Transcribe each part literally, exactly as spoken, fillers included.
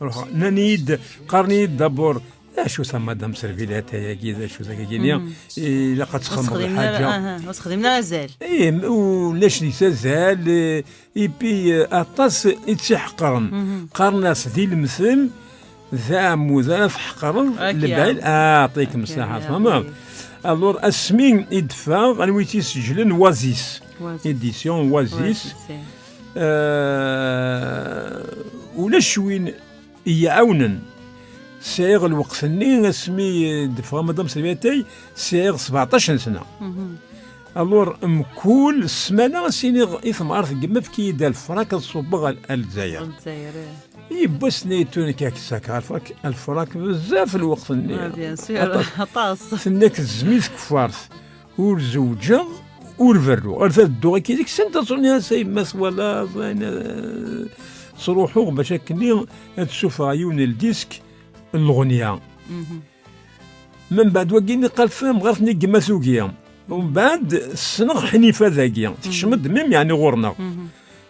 Ruḥeɣ, nnan-iyi-d, qqaren-iyi-d d'abord, "Acu ta Madame Servilatay-agi, d acu tagagini? Ilaq ad txedmeḍ lḥaǧa." Aha, ur texdimem ara azal. Ih, m-, ulac deg-s azal, eh, et puis, eh, aṭas i tt-iḥeqren. Qqaren-as di lemtel, d aɛmud ara tḥeqreḍ, lebɛid, ah, aɛṭikem ṣṣaḥa, tfehmeḍ? Alors, asmi i d-teffeɣ, anwa i tt-iseǧlen? Oasis. Oasis. Édition Oasis. Oasis, eh. Eh, ulac win i yi-ɛawnen. Sɛiɣ lweqt-nni, asmi d-teffeɣ Madame Servilatay, sɛiɣ sbeɛṭac n sna. Alors, mkul ssmana, as-iniɣ i temɣart n yemma, efk-iyi-d alfrak ad ṣubbeɣ ar, ar Lezzayer. Ar Lezzayer, eh. Yiwwas-nni tura nekk ad k-sakkeɣ alfrak, alfrak bezzaf lweqt-nni. Ah, bien sûr, aṭas. Tenna-k tezmi tkeffart. Ur zewǧeɣ, ur berruɣ. Ar ta dduɣ akka zik, send ad ẓuniɣ a yemma twalaḍ, ayen, eh, sruḥuɣ bac akkenni ad sufɣeɣ yiwen n ldisk n leɣnya. Mbeɛd wagi-nni qal fehmeɣ ɣer-ten i yemma tugi. Mbeɛd ssneɣ Ḥnifa dagi. Tekcem-d mim, yeɛni, ɣur-neɣ.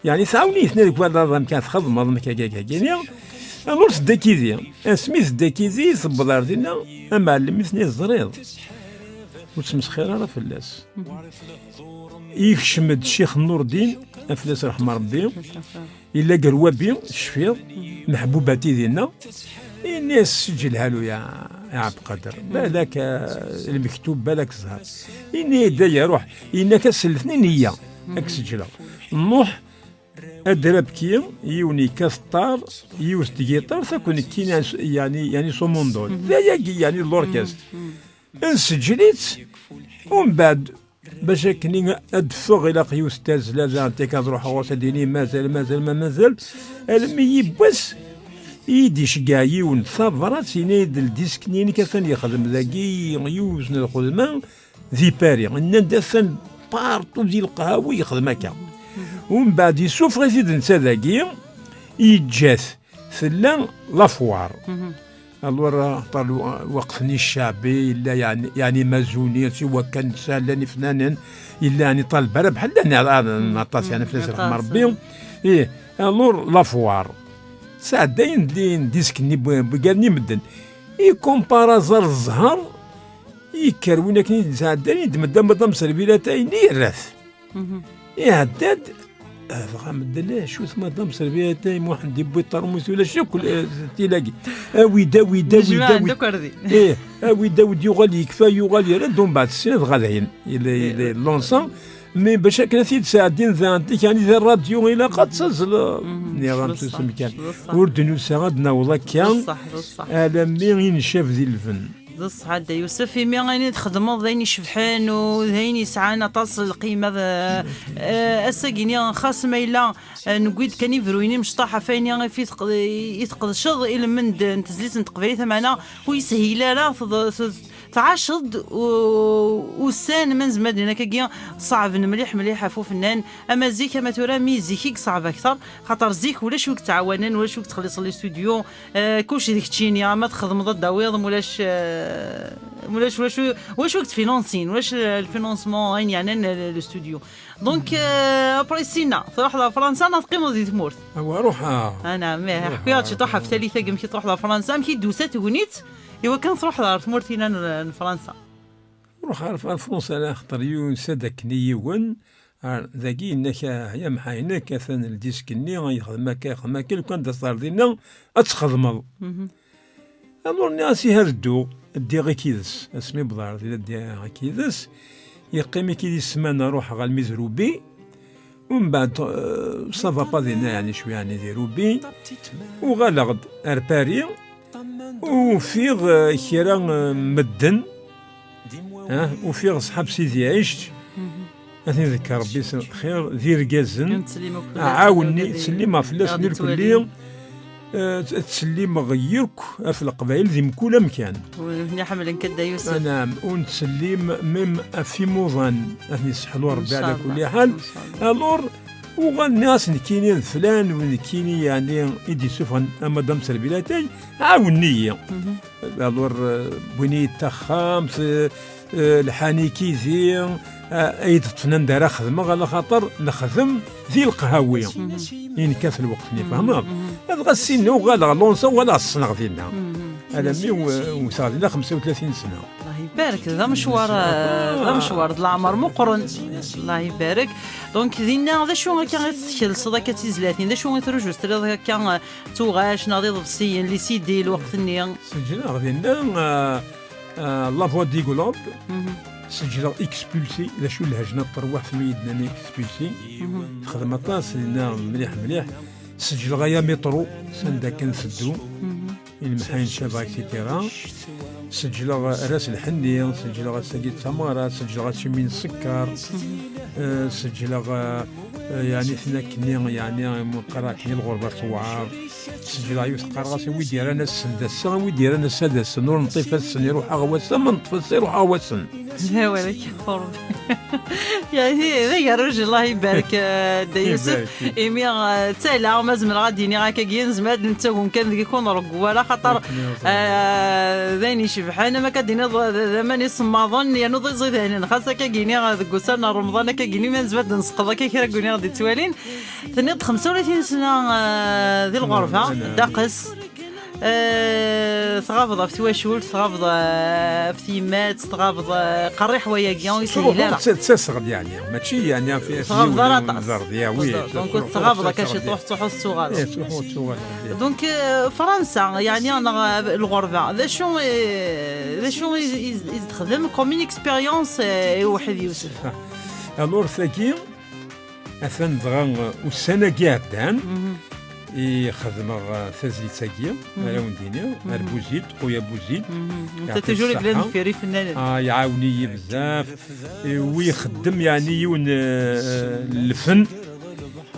Yeɛni tɛawen-iyi-ten deg wadaḍ, amek ara txedmeḍ, amek akka, akka, akka, akka. Alors tedda kidi. Asmi tedda kidi, tewweḍ ar dinna, amɛellem-is-nni teẓriḍ. Ur ttmesxir ara fell-as. Yekcem-d Ccix Nurdin, ad fell-as rḥem Rebbi. Yella Gerwabi, cfiɣ, Meḥbubati dinna. Ini-as, seǧǧel halu ya, ya Ɛebqader. Balak, eh, lmektub, balak ẓhar. Ini-d, aya, ruḥ. Yenna-k, ass n letnin, iyya. Ad k-seǧleɣ. Nruḥ, Adrabki, yiwen yekkat ṭṭar, yiwet tgiṭart, akk nekkini, yeɛni, yeɛni s umundo. D ayagi, yeɛni, d l'orchestre. Nseǧǧel-itt, umbeɛd, bac akken ad d-ffeɣ, ilaq yiwet tazzla, daɣen tek ad ruḥeɣ ɣur-s, ad d-ini mazal, mazal, ma mazal, almi yiwwas i yi-d-iceggeɛ yiwen tabrat, yenna-yi-d ldisk-nni-inek atan yexdem dagi yiwet n lxedma, di Paris. Nnan-d atan partout di leqhawi yexdem akka. Umbeɛd yessufeɣ-it-id netta dagi, yeǧǧa-t. Tella la foire. Alors, axaṭer lweqt-nni ccaɛbi, yella yeɛni, yeɛni mazuni, si wakka netta, llan ifnanen, yella yeɛni Ṭaleb Rabeḥ, llan aṭas, yeɛni, fell-as rḥem Rebbi. Ih, alors, la foire. Sɛeddayen-d, disk-nni, bgan-nni medden. Ikumpar aẓar d zzher, yekker win akken i d-sɛeddan, i d-medda Madame Servilatay-nni, yerra-t. Iɛedda-d, ah, dɣa medden, eh, acu-t Madame Servilatay, Muḥend yewwi ṭarmus, ulac akk, eh, tilagi. Awi-d, awi-d, awi-d, awi-d. Ih, awi-d, awi-d, yuɣal yekfa, yuɣal yerra-d, umbeɛd ssya dɣa dayen. Yella, yella, lansa. Mais bac akken ad t-id-sɛeddin daɣen, yeɛni di rradyu ilaq ad tazzleḍ. Nniɣ-am susem kan. Ur d-nusa ad naweḍ akka. Alammi i ncab di lben. D ṣṣeḥ a Dda Yusef, imi ayen i txedmeḍ d ayen icebḥen u d ayen yesɛan aṭas n lqima. D, eh, ass-agi-nni, xas ma yella, eh, newwi-d kan ibruyen imecṭaḥ ɣef wayen i fi tq-, i tqedceḍ i lmend n tezlit n teqbaylit, ameɛna ur yeshil ara, tḍ-, tḍ-, tɛaceḍ u-, ussan, ma nezmer ad d-nini akkagi, ṣeɛben mliḥ, mliḥ ɣef ufennan, ama zik, ama tura, mi zik i yeṣɛeb akteṛ, xaṭer zik ulac wi yettɛawanen, ulac wi yettxelliṣen les studios, Eh, kullec d keččini, ama txedmeḍ ad d-tawiḍ, mulac, eh, mulac, ulac, ulac wi yettfinansin, ulac, eh, le financement, ayen yeɛnan, eh, le studio. Donc, eh, après sina, truḥeḍ ɣer Fransa neɣ teqqimeḍ di tmurt? Awa, ruḥeɣ. Ah, naɛam, ih, ruḥeɣ. Ḥku-yaɣ-d ciṭuḥ ɣef tallit-agi, amek i truḥeḍ ɣer Fransa, amek i d-tusa tegnit i wakken truḥeḍ ɣer tmurt-inna n, n Fransa? Ruḥeɣ ɣer, ɣer Fransa, ala xaṭer yusa-d akken i yiwen, Ah, dagi yenna-k, ah, ya mḥaynek, atan ldisk-nni, yexdem akka, yexdem akka, lukan d aṣar dinna, ad txedmeḍ. Alors, nniɣ-as, ihi ad dduɣ, ddiɣ i yid-s. Asmi wwḍeɣ ar dinna, ddiɣ i yid-s, yeqqim i yid-i ssmana, ruḥeɣ almi d Rubi, umbeɛd, eh, ça va pas dinna, yeɛni, cwi, yeɛni, di Rubi, uɣaleɣ-d ar Paris, ufiɣ, eh, kra, eh, medden, ah, ufiɣ ṣṣḥab Sidi Ɛic, ad ten-iḍegger Rebbi s lxir, d irgazen, ɛawen-ni, ttsellimeɣ fell-asen irkelli, eh, ttsellimeɣ yakk ɣef Leqbayel di mkul amkan. Win ḥemmlen-k a Dda Yusef. Anɛam, u nettsellim même ɣef imuḍan, ad ten-isseḥlu Rebbi ɛla kulli ḥal. Alors, uɣal nniɣ-as nekkini d flan, u nekkini, yeɛni, i d-issufɣen a Madame Servilatay, ɛawen-iyi. Alors, eh, wwin-iyi-d taxxamt, eh, eh, lḥan-ik-id, eh, ay d-ṭṭfen anda ara xedmeɣ, ala xaṭer nexdem di leqhawi. I nekkat lweqt-nni, fehmeḍ? Dɣa ssin uɣaleɣ Lonza, uɣaleɣ ssneɣ dinna. Alammi w- wteɣ dinna xemsa u tlatin sna. Allah ibarek, d amecwar, d amecwar, d leɛmer meqqren. Allah ibarek. Donc, dinna, d acu akka i teskelseḍ akka d tizlatin? D acu i trujustriḍ akka, eh, d tuɣac neɣ d iḍebsiyen, les C D, lweqt-nni? Seǧleɣ dinna, eh, eh, La Voix Dégoulante, seǧleɣ Expulsé, d acu lhejna n terwiḥt mi yi-d-nnan Expulsé. Texdem aṭas dinna, mliḥ, mliḥ. Seǧleɣ Aya Métro, sanda kan teddu, i lemḥayen Caba, et cetera. Seǧleɣ Ras Lḥenni, seǧleɣ Ass-agi d tameɣra, seǧleɣ Asimi n Sekkar, eh, seǧleɣ, eh, eh, yeɛni tin akkenni, yeɛni, mu qqareɣ akkenni, Lɣerba Tewɛer. Seǧleɣ yiwet qqareɣ-as, wid yeran ass-n d ass-a, wid yeran ass-a d ass-n, ur nṭif ass-n, iruḥ-aɣ wass-a, ma neṭṭef ass-a, iruḥ-aɣ wass-n. Awal akka ɣur-m. Yani, d agerruj, Allah ibarek, eh, Dda Yusef. Ibarek. Imi, eh, ttalaɣ, ma zemreɣ ad d-iniɣ akkagi, nezmer ad nettagem kan deg-k ur nṛeggu ara, xaṭer, eh, d ayen icebḥen, am akka d-tiniḍ, d, d aman isemmaḍen, yernu d iẓidanen, xas akkagi-ni, eh, deg ussan n Remḍan, akkagi-ni, ma nezmer ad d-nseqqeḍ akka kra n win i ɣ-d-ittwalin. Tenniḍ-d xemsa u tlatin sna, eh, di lɣerba, ddeqs. Eh, tɣabeḍ ɣef twacult, tɣabeḍ, eh, ɣef tyemmat, tɣabeḍ, eh, qerriḥ wayagi, ur yeshil ara. Ttaseɣ-d, yeɛni, mačči, yeɛni, ɣef, ɣef yiwen ara aṭas. Wi, donc, tɣabeḍ akka ciṭuḥ, ttruḥuḍ tettuɣaleḍ. Eh, ttruḥuɣ tettuɣaleḍ. Donc, eh, Fransa, yeɛni, neɣ, eh, lɣerba, d acu, eh, d acu i, i, i s-d-texdem comme une expérience, eh, i Uḥid Yusef? Ah, alors, tagi, Atan dɣa ussan-agi iɛeddan i xedmeɣ, uh, tazlit-agi, ara wen-d-iniɣ, ar Buzid, Quya Buzid. Netta toujours yebda deffir ifennanen. Ah, iɛawen-iyi bezzaf. I wi ixeddem, yeɛni, yiwen, uh, n lfen.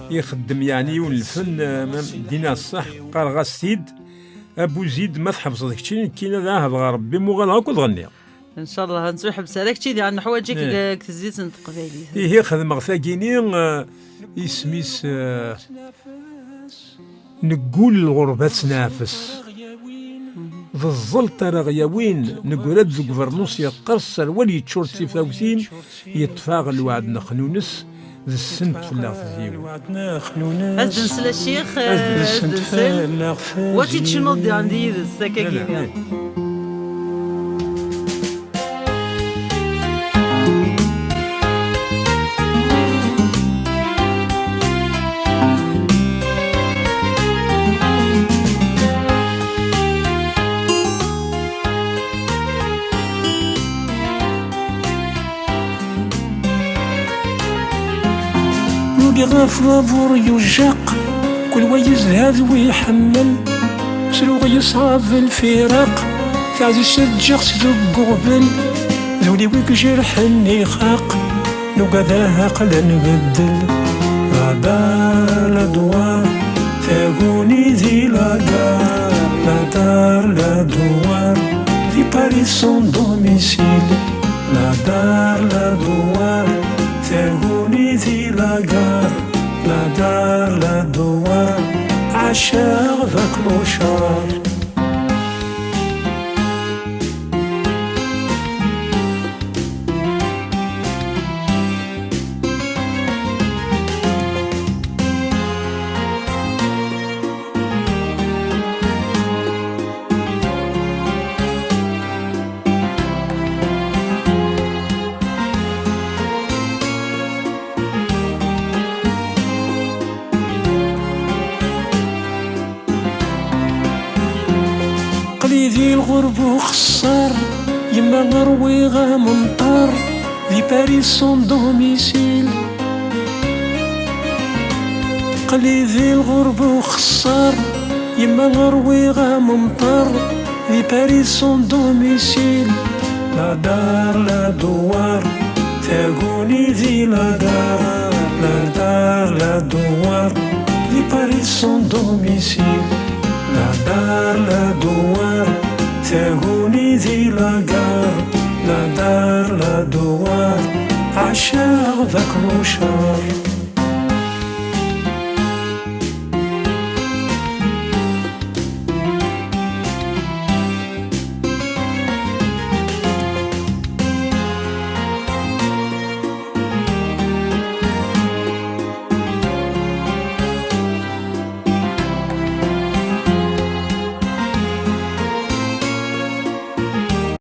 Ixeddem, yeɛni, yiwen n lfen, uh, ma d-iniɣ ṣṣeḥ, qqareɣ-as-t-id. A Buzid, ma tḥebseḍ keččini, nekkini ad ɛahdeɣ Rebbi, muɣaleɣ akk ad ɣenniɣ. Ncallah, ur nettwaḥebbes ara kečči, diɣ neḥwaǧ-ik deg, deg tezlit n teqbaylit. Ihi xedmeɣ tagini, eh, isem-is, eh, Neggul lɣerba ad tneɛfes. D ẓẓelt ara ɣ-yawin, neggra-d deg ubernus yeqqers, serwal yeččur d tifawtin, yeṭṭef-aɣ lweɛd n xnunes, d ssent fell-aɣ tziwin. Ad d-nsel a ccix, ad d-nsel. Wa tt-ittcennuḍ diɣen d yid-s, akka gini. Nugi ɣef waburyu jjaq, kul wa yezha d wi iḥemmel. Sruɣ yeṣɛab lfiraq, taɛzizt ǧǧiɣ-tt deg uɣbel. D ul-iw i ijerḥen ixaq, nugad ah aql-a nbeddel. La dar, la douar, taguni di la gare. La dar, la douar, di Paris sans domicile. La dar, la douar, taguni di la gare. La dar, la douar, ɛaceɣ d aklucar. Aql-i di lɣerba uxeṣṣar, yemma ṛwiɣ amenṭar, di Paris sans domicile. Aql-i di lɣerba uxeṣṣar, yemma ṛwiɣ amenṭar, di Paris sans domicile. La dar, la douar, taguni di la gare. La dar, la douar, di Paris sans domicile. La dar, la douar, taguni di la gare. La dar, la douar, ɛaceɣ d aklucar.